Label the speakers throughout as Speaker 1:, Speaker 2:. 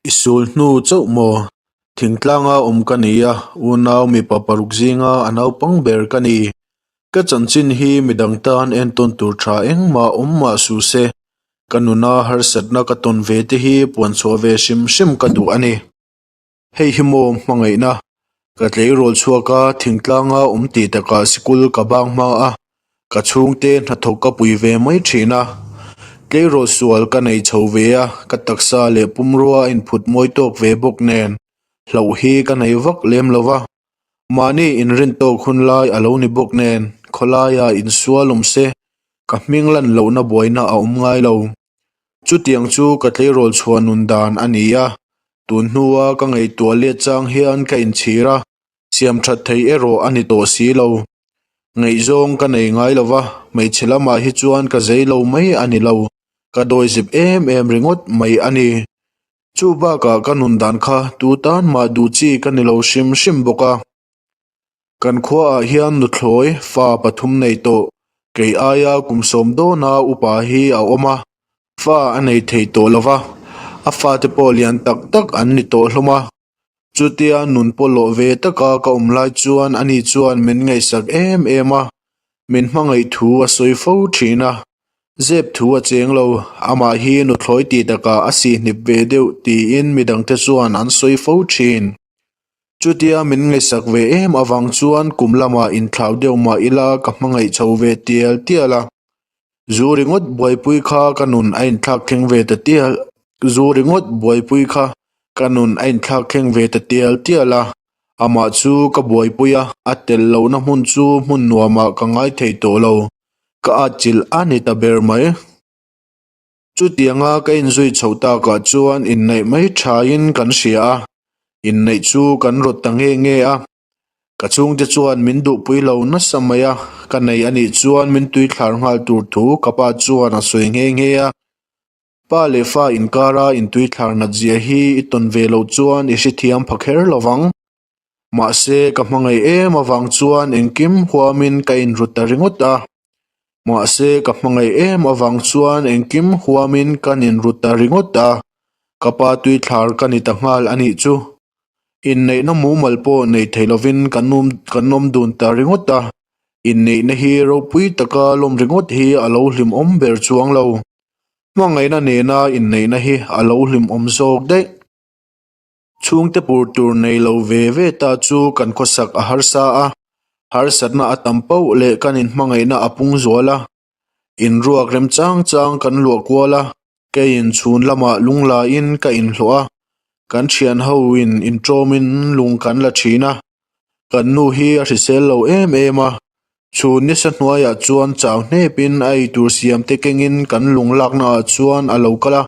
Speaker 1: I sul hnu chauh maw? Thingtlanga awm ka ni a, unau mipa paruk zinga a naupang ber ka ni. Ka chanchin hi midang tan entawn tur tha engmah awm mah suh se, ka nuna harsatna ka tawn ve te hi puanchhuah ve hrim hrim ka duh a ni. Hei hi maw hmangaihna? Ka tleirawl chhuak a, thingtlanga awm tih takah sikul ka bang hma a, ka chhungte hnathawk ka pui ve mai thin a. Tleirawl sual ka nei chho ve a, ka taksa leh pumrua a inphut mawi tawk ve bawk nen hlauh hi ka nei vak lem lo va. Mahni inrin tawk hun lai a lo ni bawk nen khawlaia insual awm se ka hming lan lohna buaina a awm ngai lo. Chutiang chu ka tleirawl chhuah nun dan a ni a, tun hnua ka ngaihtuah let chang hian ka inchhir a, siam that thei erawh a ni tawh si lo. Ngaihzawng ka nei ngai lo va, hmeichhe lamah hi chuan ka zei lo mai a ni lo, ka dawizip em em ringawt mai a ni. Chu bakah ka nun dan kha tu tan mah duh chi ka ni lo hrim hrim bawk a. Kan khuaah hian nuthlawi fa pathum nei tawh, kei aia kum sawm dawna upa hi a awm a, fa a nei thei tawh lo va, a fate pawh lian tak tak an ni tawh hlawm a. Chutia nun pawlawh ve taka ka awm lai chuan ani chuan min ngaihsak em em a, min hmangaih thu a sawi fo thin a, zep thu a cheng lo, amah hi nuthlawi tih takah a sihnip ve deuh tiin midangte chuan an sawi fo thin. Chutia min ngaihsak ve em avang chuan kum lamah inthlau deuh mah ila ka hmangaih chho ve tial tial a. Zu ringawt buaipui kha ka nun a inthlak thleng ve ta tial Zu ringawt buaipui kha ka nun a inthlak thleng ve ta tial tial a. Amah chu ka buaipui a, a tel lohna hmun chu hmun nuamah ka ngai thei tawh lo. Ka atchilh a ni ta ber mai. Chutianga ka inzui chhoh takah chuan inneih mai thain kan hria a, inneih chu kan rawt ta nge nge a. Ka chhungte chuan min duhpui lo nasa mai a, ka nei a nih chuan min tuithlar nghal tur thu ka pa chuan a sawi nghe nghe a. Pa leh fa inkara intuithlar nat zia hi i tawn ve loh chuan i hrethiam pha kher lo vang. Mahse, ka hmangaih em avang chuan engkim huamin ka inrut ta ringawt a. Mahse, ka hmangaih em avang chuan engkim huamin ka ninrut ta ringawt a. Ka pa tuithlar ka ni ta nghal a nih chu. Inneihna mumal pawh nei thei lovin kan kan awm dun ta ringawt a. Inneihna hi ropui taka lawm ringawt hi a lo hlimawm ber chuang lo. Hmangaihna nena inneihna hi a lo hlimawm zawk daih. Chhungte pur tur nei lo ve ve ta chu kan khawsak a harsa a, harsatna a tam poh leh kan inhmangaihna a pung zual a. Inruak rem chang chang kan luah kual a, keiin chhun lamah lunglaiin ka inhlawh a, kan thian hoin intawmin lung kan la thin a. Kan nu hi a hrisel lo em em a, chhun nisa hnuaiah chuan chau hnepin a eitur siamte kengin kan lung laknaah chuan a lo kal a.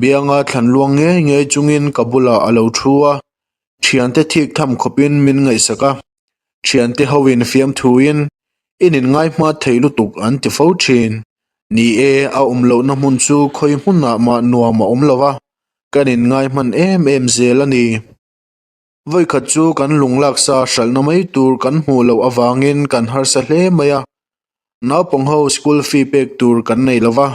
Speaker 1: Bianga thlan luang ngei ngei chungin ka bulah a lo thu a, thiante thik tham khawpin min ngaihsak a, thiante hoin fiamthuin in inngai hma thei lutuk an ti fo thin. Ni e, a awm lohna hmun chu khawi hmunah mah nuam a awm lo va, kan inngai hman em em zel a ni. Vawikhat chu kan lung laksa hralhna mai tur kan hmuh loh avangin kan harsa hle mai a, naupang ho school fee pek tur kan nei lo va,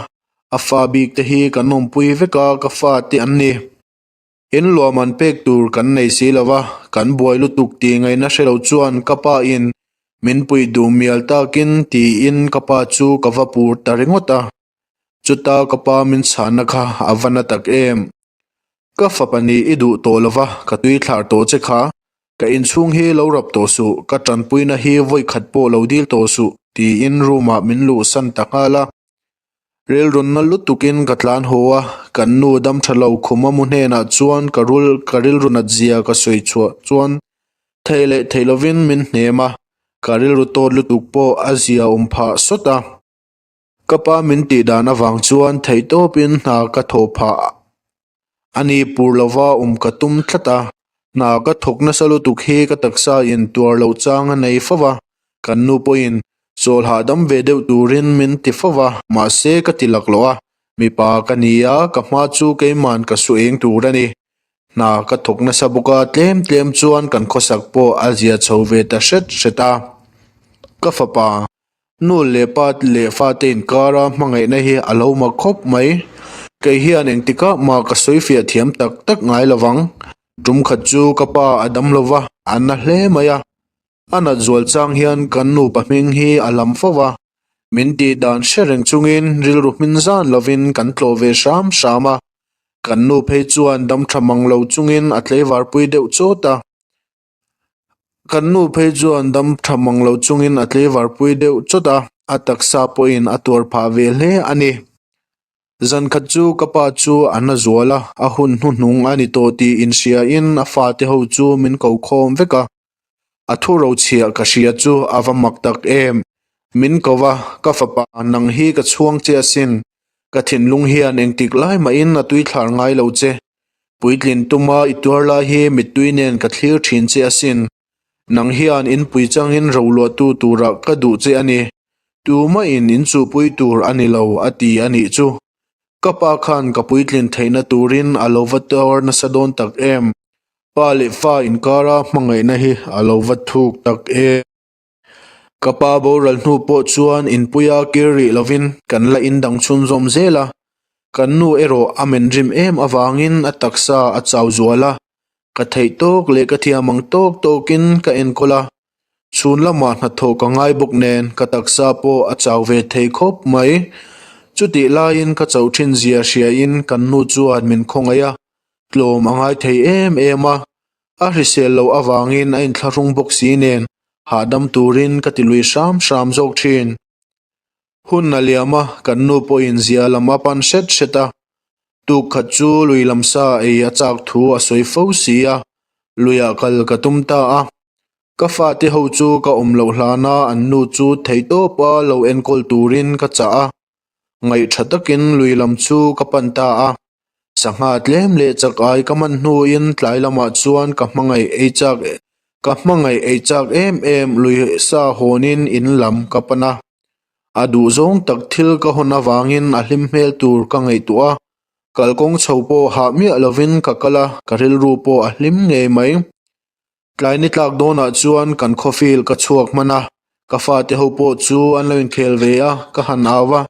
Speaker 1: a fa bik te hi kan awmpui vek a ka fa te an ni. In luahman pek tur kan nei si lo va, kan buai lutuk tih ngaihna hre lo chuan ka pa in min puih duh mial takin tiin ka pa chu ka va pur ta ringawt a. Chuta ka pa min chhahna kha a va na tak em. Ka fapa nih i duh tawh lo va, ka tui thlar tawh che kha. Ka inchhung hi lo rap tawh suh, ka tanpuina hi vawi khat pawh lo dil tawh suh, tiin room ah min luhsan ta nghal a. Rilrunna lutukin ka tlan haw a, kan nu dam tha lo khum a mu hnenah chuan ka rul ka rilru nat zia ka sawi chhuah chuan thei leh thei lovin min hnem a, ka rilru tawt lutuk pawh a zia awm phah sawt a. Ka pa min tih dan avang chuan theihtawpin hna ka thawh phah a ni pur lova awm ka tum tlat a, hna ka thawk nasa lutuk hi ka taksa in tuar loh chang a nei fo va, kan nu pawhin chawl hahdam ve deuh turin min ti fo va, mahse ka ti laklawh a, mipa ka ni a, ka hma chu keiman ka su eng tur a ni. Hna ka thawk nasa bawk a, tlem tlem chuan kan khawsak pawh a zia chho ve ta hret hret a, ka fapa Nu leh pa leh fate inkara hmangaihna hi a lo mak khawp mai. Kei hian engtikah mah ka sawi fiah thiam tak tak ngai lo vang. Tum khat chu ka pa a dam lo va, a na hle mai a. A nat zual chang hian kan nupa hming hi a lam fo va. Min tih dan hre reng chungin rilru hmin zan lovin kan tlawh ve hram hram a. Kan nu phei chuan dam tha mang lo chungin a tleivarpui deuh chawt a. Kan nu phei chuan dam tha mang lo chungin a tleivarpui deuh chawt a, a taksa pawhin a tuar phah ve hle a ni. Zan khat chu ka pa chu a na zual a, a hun hnuhnung a ni tawh tih inhriain a fate ho chu min ko khawm vek a. A thu rochhiah ka hria chu a va mak tak em! Min ko va, ka fapa nang hi ka chhuang che asin, ka thinlung hian engtik lai mahin a tuithlar ngai lo che. Puitlin tuma i tuar lai hi mittui nen ka thlir thin che asin. Nang hian inpui changin roluahtu turah ka duh che a ni. Tumahin inchuhpui tur a ni lo a ti a nih chu. Ka pa khan ka puitlin theihna turin a lo va tuar nasa dawn tak em. Pa leh fa inkara hmangaihna hi a lo va thuk tak em. Ka pa boral hnu pawh chuan inpuia kir rih lovin kan la indang chhunzawm zel a, kan nu erawh a menrim em avangin a taksa a chau zual a, ka theih tawk leh ka thiam ang tawk tawkin ka enkawl a, chhun lamah hnathawh ka ngai bawk nen ka taksa pawh a chau ve thei khawp mai. Chutih laiin ka chauh thin zia hriain kan nu chuan min khawngaih a, tlawm a ngai thei em em a, A hrisel loh avangin a inthlahrung bawk si nen hahdam turin ka ti lui hram hram zawk thin. Hun a liam a, kan nu pawhin zia lam a pan hret hret a. Tuk khat chu lui lam sa ei a chak thu a sawi fo si a, luiah kal ka tum ta a. Ka fate ho chu ka awm loh hlana an nu chu theihtawpa lo enkawl turin ka chah a. Ngaih tha takin lui lam chu ka pan ta a, sangha tlem leh chak ai ka man hnuin tlai lamah chuan ka hmangaih ei chak ka hmangaih ei chak em em lui sa hawnin in lam ka pan a. A duh zawng tak thil ka hawn avangin a hlim hmel tur ka ngaihtuah a, kalkawng chho pawh hah miah lovin ka kal a, ka rilru pawh a hlim ngei mai. Tlai ni tlak dawnah chuan kan khawfil ka chhuak hman a, ka fate ho pawh chu an lo inkhel ve a, ka han au a.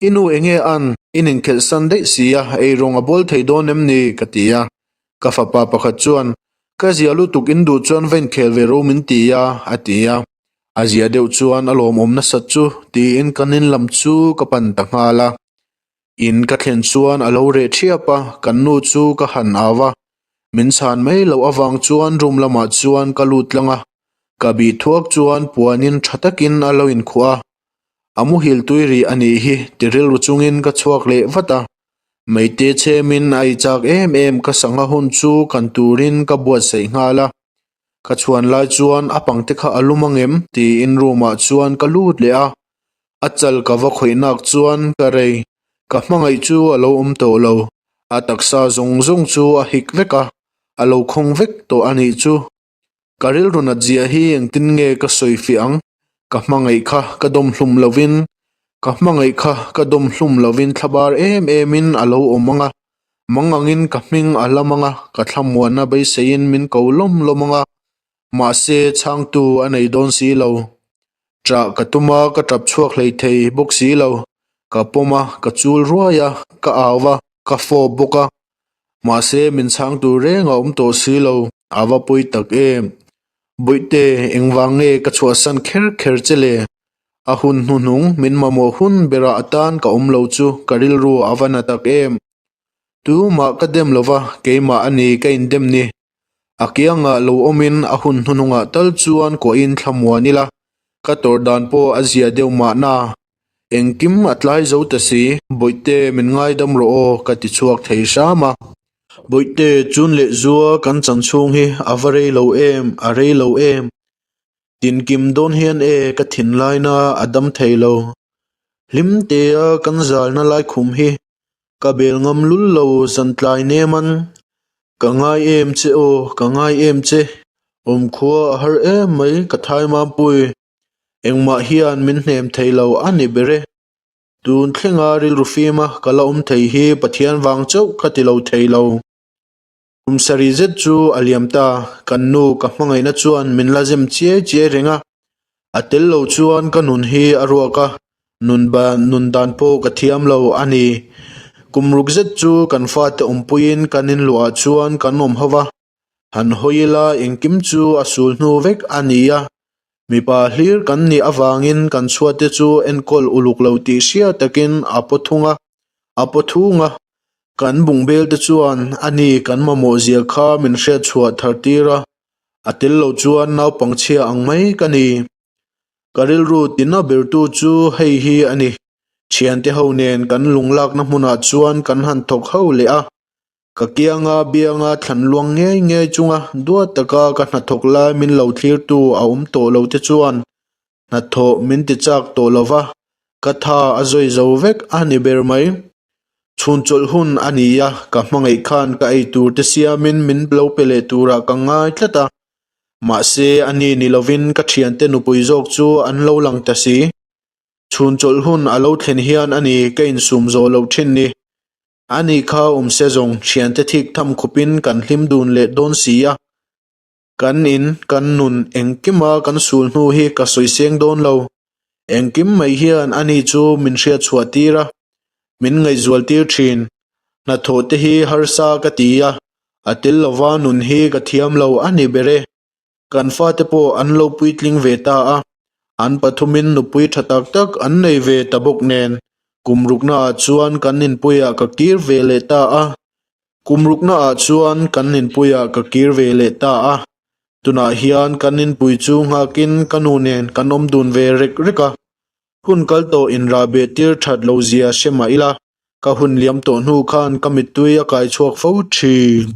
Speaker 1: I nu enge an in inkhelh san daih si a, eirawng a bawl thei dawn em ni? ka ti a. Ka fapa pakhat chuan, Ka zia lutuk in duh chuan va inkhel ve ro min ti a, a ti a. A zia deuh chuan a lawmawm nasat chu tiin kan in lam chu ka pan ta nghal a. In ka thlen chuan a lo reh thiap a, kan nu chu ka han au a. Min chhan mai loh avang chuan room lamah chuan ka lut tlang a, ka bih thuak chuan puanin tha takin a lo inkhuah a. A muhil tui rih a nih hi ti rilru chungin ka chhuak leh vat a. Meite chhemin a ei chak em em ka sangha hun chu kan turin ka buatsaih nghal a. Ka chhuan lai chuan a pangte kha a lum angem tiin room ah chuan ka lut leh a. A chal ka va khawih nak chuan ka rei, ka hmangaih chu a lo awm tawh lo. A taksa zawng zawng chu a hik vek a, a lo khawng vek tawh a nih chu. Ka rilru nat zia hi engtin nge ka sawi fiah ang? Ka hmangaih kha ka dawm hlum lovin, ka hmangaih kha ka dawm hlum lovin thlabar em emin a lo awm ang a, mang angin ka hming a lam ang a, ka thlamuanna beiseiin min ko lawm lawm ang a, mahse chhangtu a nei dawn si lo. Ṭah ka tum a, ka ṭap chhuak hlei thei bawk si lo. Ka pawm a, ka chul ruai a, ka au a, ka fawp bawk a. Mahse, min chhang tur reng a awm tawh si lo, a va pawi tak em. Bawihte, engvang nge ka chhuahsan kher kher che le? A hun hnuhnung, min mamawh hun berah atan ka awm lo chu ka rilru a va na tak em. Tumah ka dem lo va, keimah a ni ka indem ni. A kiangah lo awmin a hun hnuhnungah tal chuan kuahin thlamuan ila, ka tawrh dan pawh a zia deuh mahna. Engkim a tlai zo ta si, Bawihte min ngaidam rawh aw ka ti chhuak thei hram a. Bawihte chun leh zua kan chan chhung hi a va rei lo em, a rei lo em. Tinkim dawn hian e ka thinlaina a dam thei lo. Hlimtea kan zalna laikhum hi Ka bel ngam lul lo zan tlai nem an. Ka ngai em che aw, ka ngai em che. Awmkhua a har em mai ka thai mampui. Engmah hian min hnem thei lo a ni ber e. Tun thlenga rilru fima ka la awm thei hi Pathian vang chauh ka ti lo thei lo. Kum sarih zet chu a liam ta, kan nu ka hmangaihna chuan min la zem chiai chiai reng a, a tel lo chuan ka nun hi a ruak a, nun ban nun dan pawh ka thiam lo a ni. Kum ruk zet chu kan fate awmpuiin kan inluahah chuan kan awm ho va, han hawi ila engkim chu a sul hnu vek a ni a. Mipa hlir kan nih avangin kan chhuate chu enkawl uluk lo tih hria takin a paw thung a, a paw thung a. Kan bungbel te chuan a ni kan mamawh zia kha min hriat chhuah thar tir a, a tel lo chuan naupang chhia ang mai ka ni. Ka rilru tina bertu chu hei hi a ni. Thiante ho nen kan lunglakna hmunah chuan kan han thawk ho leh a. Ka kianga bianga thlan luang ngei ngei chunga duat taka ka hnathawk lai min lo thlirtu a awm tawh lo te chuan hnathawh min ti chak tawh lo va, ka tha a zawi zo vek a ni ber mai. Chhun chawlh hun a ni a, ka hmangaih khan ka ei tur te siamin min lo pe leh turah ka ngai tlat a. Mahse, a ni ni lovin ka thiante nupui zawk chu an lo lang ta si. Chhun chawlh hun a lo thlen hian a ni ka insum zawh loh thin ni. A ni kha awm se zawng thiante thik tham khawpin kan hlim dun leh dawn si a. Kan in, kan nun, engkima kan sul hnu hi ka sawi seng dawn lo. Engkim mai hian a ni chu min hriat chhuah tir a, min ngaihzual tir thin. Hnathawh te hi harsa ka ti a, a tel lova nun hi ka thiam lo a ni ber e. Kan fate pawh an lo puitling ve ta a, an pathumin nupui tha tak tak an nei ve ta bawk nen, kum ruknaah chuan kan inpuiah ka kir ve leh ta a. Kum ruknaah chuan kan inpuiah ka kir ve leh ta a. Tunah hian kan inpui chu nghakin ka nu nen kan awm dun ve rek rek a. Hun kal tawh inrahbeh tir that lo zia hre mah ila, ka hun liam tawh hnu khan ka mittui a kai chhuak fo thin.